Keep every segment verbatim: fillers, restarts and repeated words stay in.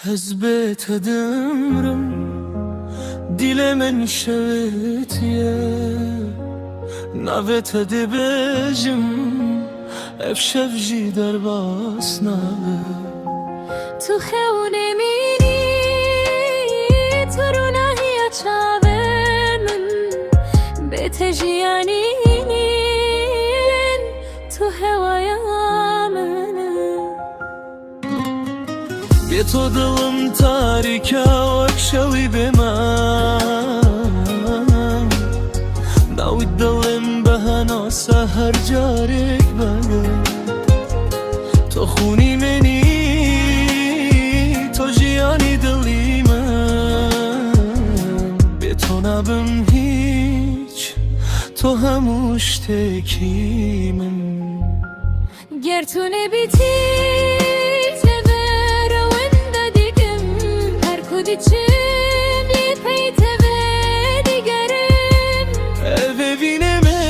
Ez bê te dimrim, dîlê min şewitiye. Navê te dibêjim, ev şev jî derbas nabe. Tu xewnê min î, tu rûnahiya çavê min. Bê te jiyanî nîn, tu hewaya min î. Bê to dilim tarîk e wek şewî bê me. Navî dilê min bi henasa her carêk vege. To xûnî min î, to jiyanî dilî min. Bê to nabim hîç, to hemû ştekî min. Ger tu nebîtî, te verewenda dikim, her ku diçim lê pey te vedigerim. Ev evînê me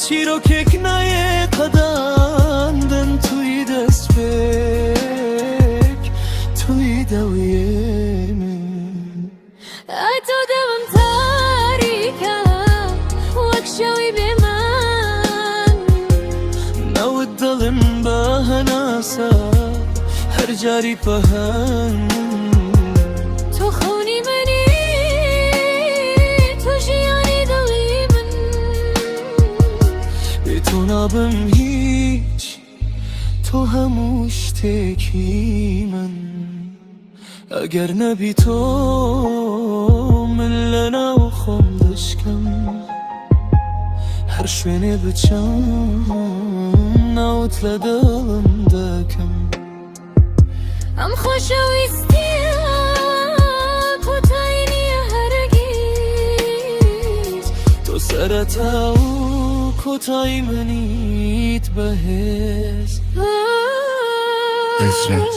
çîrokek nayê qedandin, tu yî destpêk, tu yî dewiyê min. Eto dewim tarîk e, wek şewî bê min. Newid dilim bi henasa, her carî peheng. Tu xewnî min î, tu jiyanî dilî min. Bê tu nabim hîç, tu hemû ştekî min. Eger nebî to, min li nav xwe dişkim. Her şwênê biçim, newt li dilim dikim. Em xweşewîstiya kotayî niye hergiz. Tu sereta û kotayî min ît bihêz. Hesret.